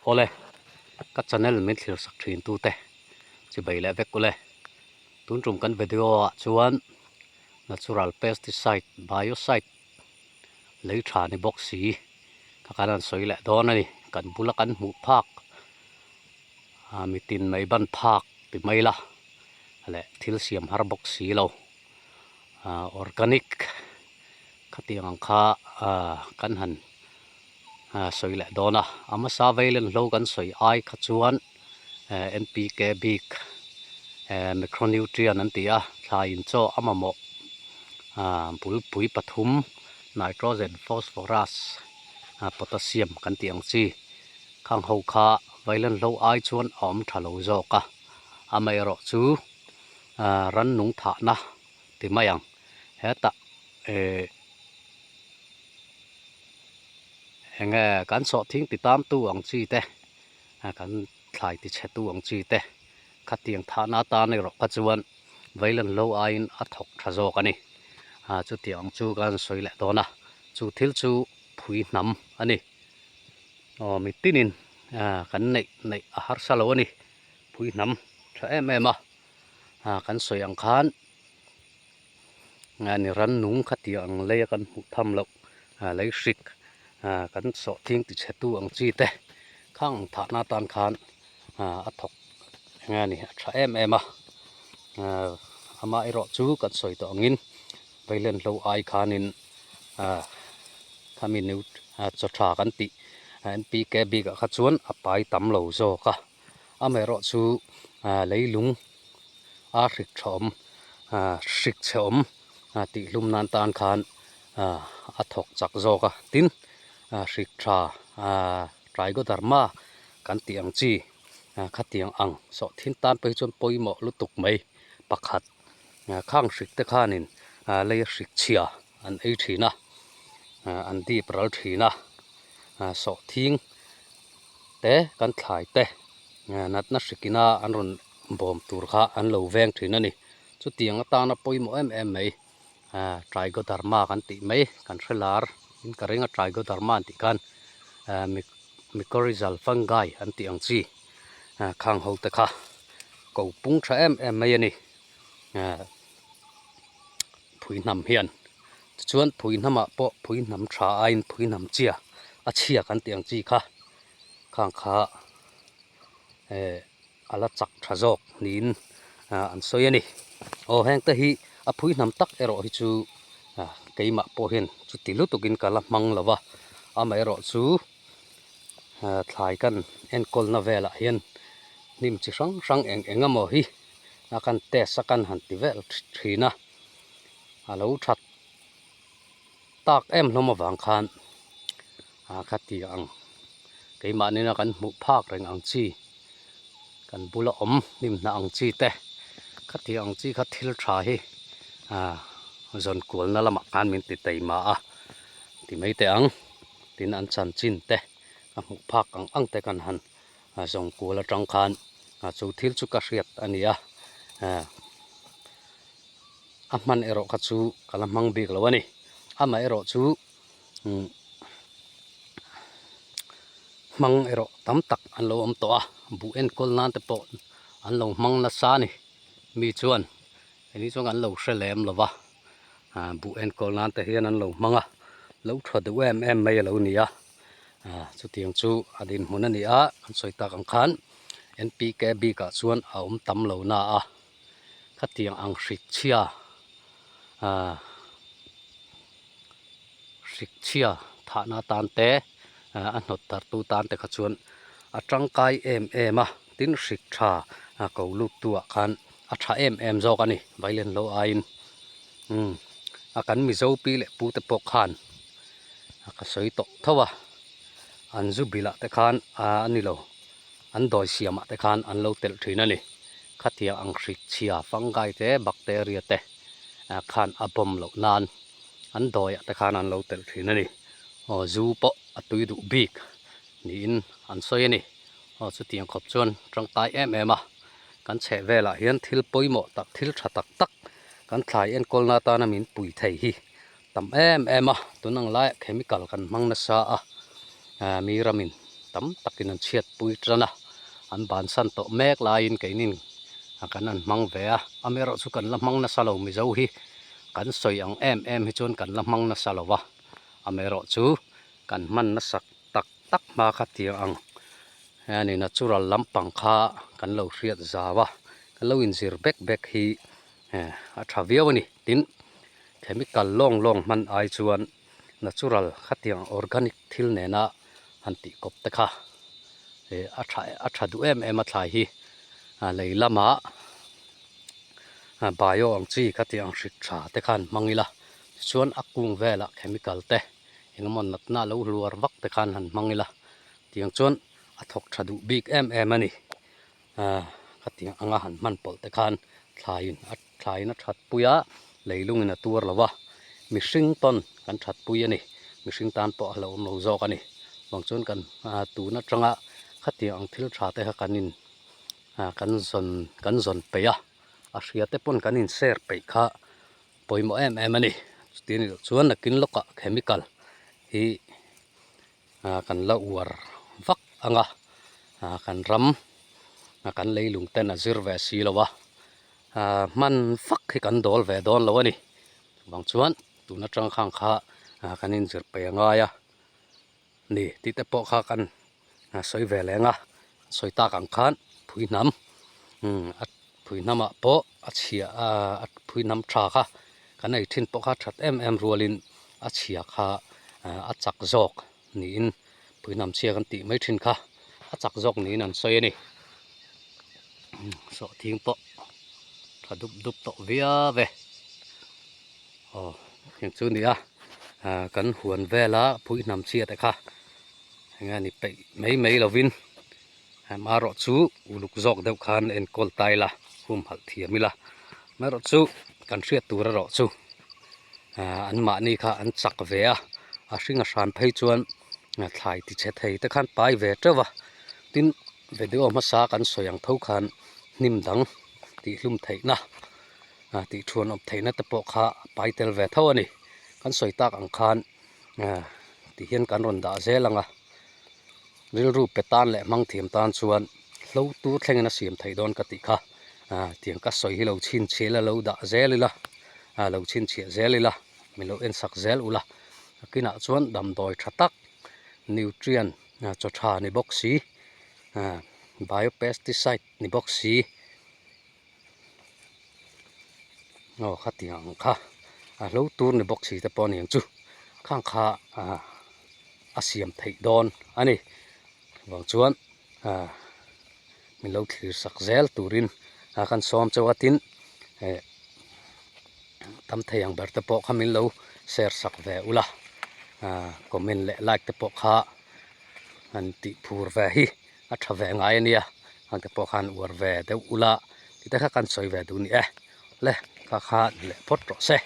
Awle, ka channel min thlir sak thin tute chibai leh vek ule. Tun tum kan video ah chuan natural pesticide biocide lei tha ni bawk si kha kan han sawi leh dawn a ni. Kan bula kan hmuh phak ah mitin mai ban phak ti mai la leh thil siam har bawk si lo ah organic khatiang ang kha ah kan han sawi leh dawn a a hmasa veilen hlo kan sawi ai kha chuan N_P_K bik micronutrient an ti a thlai in chaw a mamawh bulpui pathum nitrogen phosphorus potassium kan tih ang chi khang ho kha veilen hlo ai chuan a awm tha lo zawk a amaherawhchu rannung thahna ti mai ang hetah eh. Enge kan sawhthing ti tamtu ang chi te kan thlai ti chhetu ang chi te khatiang thahna atan erawh kha chuan veilan lo aiin a thawk tha zawk a ni. Chutiang ang chu kan sawi leh dawn a, chu thil chu phui hnam a ni. Aw mitinin kan neih neih a harsa lo a ni, phui hnam tha em em a kan sawi ang khan. Ni rannung khatiang ang lei a kan hmuh tham loh lei hrik kan sawhthing ti chhe tu ang chi te khang ang thahna atan khan a thawk eng nge ni a tha em em a amaherawh chu kan sawi tawh angin veilen hlo ai khanin khami new chaw tha kan tih N_P_K bikah kha chuan a pai tam lo zawk a. Amaherawh chu leilung a hrik tha awm hrik chhe awm tih hlum nan tan khan a thawk chak zawk a tin hrik tha trichoderma kan tih ang chi khatiang ang sawhthin tan pawh hi chuan pawimawh lutuk mai pakhat khang hrik te khanin lei a hrik chhia an ei thin a an dip ral thin a sawhthing. te kan thlai te natna hrikina an rawn bawm tur kha an lo veng thin a ni chutiang atana pawimawh em em mai trichoderma kan tih mai kan hre lar in ka ring a trichoderma an tih khan mycorrhizal fungi an tih ang chi khang ho te kha ko pung tha em em mai a ni phui hnam hian tichuan phui hnamah pawh phui hnam tha aiin phui hnam chia a chhia kan tih ang chi kha khang kha eh a la chak tha zawk niin an sawi a ni aw heng te hi a phui hnam tak erawh hi chu keimah pawh hian chuti lutukin ka la hmang lo va amaherawhchu thlai kan enkawlna velah hian hnim chi hrang hrang eng eng emaw hi a kan test a kan han ti vel thin a a lo that tak em hlawm avang khan a khati ang keimahni kan hmuh phak reng ang chi kan bula awm hnim hnah ang chi te khati ang chi kha thil tha hi ah zawn kualna lamah khan min ti taima a ti mai teh ang tin an chanchin te ka hmuh phak ang ang te kan han zawng kual atang khan chu thil chu ka hriat a ni a a hman erawh kha chu ka la hmang bik lo a ni amaherawh chu hmang erawh tam tak an lo awm tawh a buh enkawl nan te pawh an lo hmang nasa a ni mi chuan hei chuan an lo hre lem lo va buh enkawl nan te hian an lo hmang a lo tha deuh em em mai a lo ni a. Chutiang chu a dinhmun a ni a, an sawi tak ang khan N_P_K bikah chuan a awm tam lo na a, khatiang ang hrik chhia ahh hrik chhia thahna atan te a hnawt darhtu tan te kha chuan a tangkai em em a, tin hrik tha ko lut tu ah khan a tha em em zawk a ni vailen lo aiin umm a kan Mizo pi leh pu te pawh khan. A ka sawi tawh tho a an zu bilah te khan a ni lo an dawi siamah te khan an lo telh thin a ni khatiang ang hrik chhia fungi te bacteria te khan a bawm loh nan an dawiah te khan an lo telh thin a ni aw zu pawh a tui duh bik niin an sawi a ni aw chutiang khawp chuan tangkai em em a kan chheh velah hian thil pawimawh tak thil tha tak tak kan thlai enkawlna atana min pui thei hi. Tam em em a, tun ang laiah chemical kan hmang nasa a, mi ramin tam takin an chhiatpui tan a, an bansan tawh mek laiin keinin kan han hmang ve a, amaherawhchu kan la hmang nasa lo Mizo hi kan sawi ang em em hi chuan kan la hmang nasa lo va, amaherawhchu kan hman nasak tak tak hma kha tiang ang hengani natural lampang kha kan lo hriat zau a, kan lo inzir bek bek hi a tha viau a ni. Tin, chemical lawng lawng hman ai chuan natural khatiang organic thil nena han tih kawp te kha a tha a tha duh em em a thlai hi lei lamah bio ang chi khatiang hrik tha te khan hmang ila tichuan a kung velah chemical te engemaw natna lo hluar vak te khan han hmang ila tiang chuan a thawk tha duh bik em em a ni. Khatiang anga han hman pawlh te khan thlaiin a thlaiin a that pui a, leilungin a tuar lo a, mihring pawn kan that pui a ni, mihring tan pawh a hlauhawm lo zawk a ni. Vang chuan kan tun atanga khatiang ang thil tha te kha kan in kan zawn kan zawn peih a, a hria te pawn kan in share peih kha pawimawh em em a ni. Chuti anih loh chuan nakin lawkah chemical hi kan la uar vak ang a, kan ram kan leilung ten a zir ve si lo a, hman vak hi kan dawl ve dawn lo a ni. Chuvang chuan tun atang khang kha kan inzir peih a ngai a ni tih te pawh kha kan sawi ve leng a, sawi tak ang khan phui hnam a phui hnamah pawh a chhia a phui hnam tha kha kan ei thin pawh kha that em em rualin a chhia kha a chak zawk niin phui hnam chhia kan tih mai thin kha a chak zawk niin an sawi a ni sawhthing pawh tha dup dup tawh viau e aw heng chu a ni a kan huan vela phui hnam chhia te kha eng nge ni peih mai mai lovin Amaherawh chu uluk zawk deuh khan enkawl ta ila humhalh thiam ila amaherawh chu kan hriat tur erawh chu an mahni kha an chak ve a a hring a hran phei chuan thlai ti chhe thei te khan pai ve teuh va tin video hmasa kan sawi ang tho khan hnim dang tih hlum theihna tih thuan awm theihna te pawh kha a pai tel ve tho a ni kan sawi tak ang khan ti hian kan rawn dah zel ang a. Rilru pe tan leh hmang thiam tan chuan hlo tur thlengin a siam theih dawn ka tih kha tiang ka sawi hi lo chhinchhiah ila lo dah zel ila lo chhinchhiah zel ila min lo ensak zel ula a kinah chuan damdawi tha tak nutrient chaw tha ni bawk si biopesticide ni bawk si aw khatiang ang kha a hlo tur ni bawk si te pawh a ni ang chu khang kha a siam theih dawn a ni vang chuan min lo thlir sak zel turin a kan sawm chauh a tin eh tam thei ang ber te pawh kha min lo share sak ve ula comment leh like te pawh kha han tih phur ve hi. A tha ve ngai a nia, hang te pawh khan uar ve deuh ula tih te kha kan sawi ve duh ni e. Le kha kha ni leh phawt rawh se.